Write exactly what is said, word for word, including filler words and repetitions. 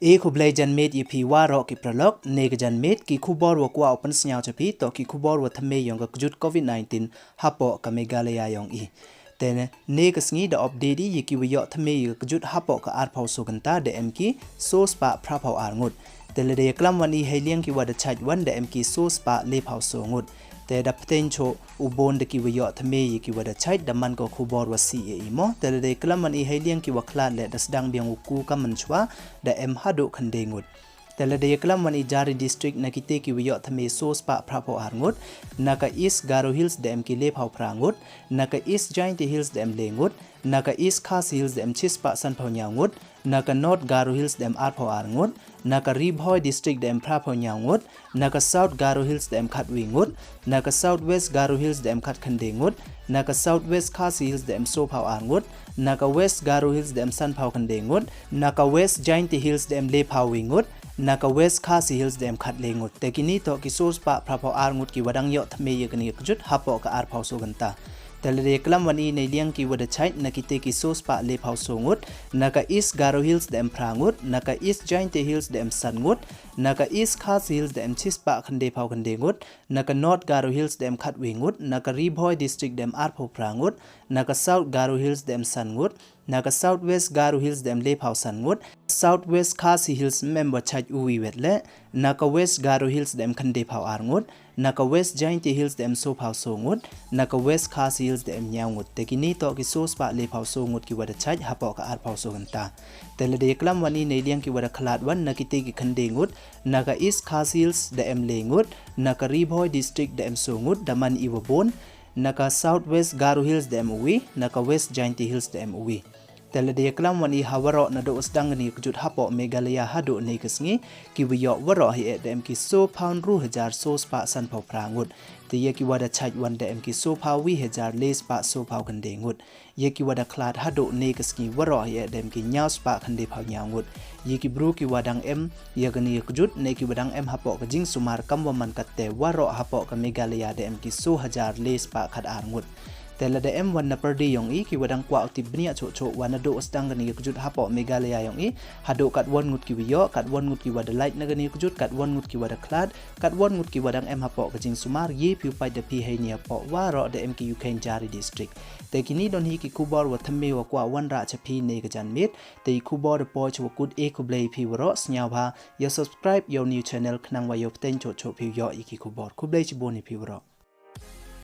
E khublei janmiet ya phi waroh ki paralok, ne ka janmiet ki khubor wa kwah u pynsngew cha phi toh ki khubor wa thymme yong ka kjut covid nineteen hapoh ka Meghalaya yong i. Te ne, ne ka sngi da update i ya ki wa yoh thymme ya ka kjut hapoh ka arphaw so kynta da em ki so spah phraphaw ar ngut. Te lada ya klam wan i hei liang ki wa da chait wan da em ki so spah lephaw so ngut. Te da pteng cho u bun da ki wa yoh thymme ya ki wa da chait da man ko khubor wa sih ya i mo. Te lada ya klam wan i hei liang ki wa khlad le da sdang biang u ku ka mynchwa da em haduh khyndai ngut. Te lada ya klam wan i jari district na kite ki wa yoh thymme so spah phraphaw ar ngut, na ka East Garo Hills da em ki lephaw phra ngut, na ka East Jaintia Hills da em le ngut, na ka East Khasi Hills da em chispah sanphaw nyaw ngut, na ka North Garo Hills da em arphaw ar ngut, na ka Ri Bhoi District da em phraphaw nyaw ngut, na ka South Garo Hills da em khatwi ngut, na ka South West Garo Hills da em khatkhyndai ngut, na ka South West Khasi Hills da em sophaw ar ngut, na ka West Garo Hills da em sanphaw khyndai ngut, na ka West Jaintia Hills da em lephaw wi ngut, na ka West Khasi Hills da em khatle ngut. Te kini toh ki so spah phraphaw ar ngut ki wa dang yoh thymme ya kani ka kjut hapoh ka arphaw so kynta. Te lada ya klam wan i nei liang ki wa da chait na kite ki so spah lephaw so ngut, na ka East Garo Hills da em phra ngut, na ka East Jaintia Hills da em san ngut, na ka East Khasi Hills da em chispah khyndai phaw khyndai ngut, na ka North Garo Hills da em khatwi ngut, na ka Ri Bhoi District da em arphaw phra ngut, na ka South Garo Hills da em san ngut, na ka South West Garo Hills da em lephaw san ngut, South West Khasi Hills mem wa chait u wi wet le, na ka West Garo Hills da em khyndai phaw ar ngut, na ka West Jaintia Hills da em sophaw so ngut, na ka West Khasi Hills da em nyaw ngut. Te kini toh ki so spah lephaw so ngut ki wa da chait hapoh ka arphaw so kynta. Te lada ya klam wan i nei liang ki wa da khlad wan na kite ki khyndai ngut, na ka East Khasi Hills da em le ngut, na ka Ri Bhoi District da em so ngut, da man i wa bun, na ka South West Garo Hills da em u wi, na ka West Jaintia Hills da em u wi. Te lada ya klam wan i ha waroh naduh sdang kani ka kjut hapoh Meghalaya haduh ne ka sngi, ki wa yoh waroh hi e da em ki sophaw ynru hajar so spah sanphaw phra ngut. Te ya ki wa da chait wan da em ki sophaw wi hajar le spah sophaw khyndai ngut. Ya ki wa da khlad haduh ne ka sngi waroh hi e da em ki nyaw spah khyndai phaw nyaw ngut. Ya ki bru ki wa dang em ya kani ka kjut ne ki wa dang em hapoh ka jingsumar kam wa man katte waroh hapoh ka Meghalaya da em ki so hajar le spah khat ar ngut. Te lada em wan na pyrdi yong i ki wa dang kwah u tip bniah choh choh wa naduh sdang kani ka kjut hapoh Meghalaya yong i, haduh katwon ngut ki wa yoh, katwon ngut ki wa da lait na kani ka kjut, katwon ngut ki wa da khlad, katwon ngut ki wa dang em hapoh ka jingsumar, ye phi u pait da phi hei ni hapoh waroh da em ki u khein jari district. Te kini don hi ki khubor wa thymme wa kwah wanrah cha phi ne ka janmiet. Te i khubor da poi cha wa kut, e khublei phi waroh, sngewbha ya subscribe ya u new channel khnang wa yoh pteng choh choh phi u yoh i ki khubor. Khublei chibun i phi waroh.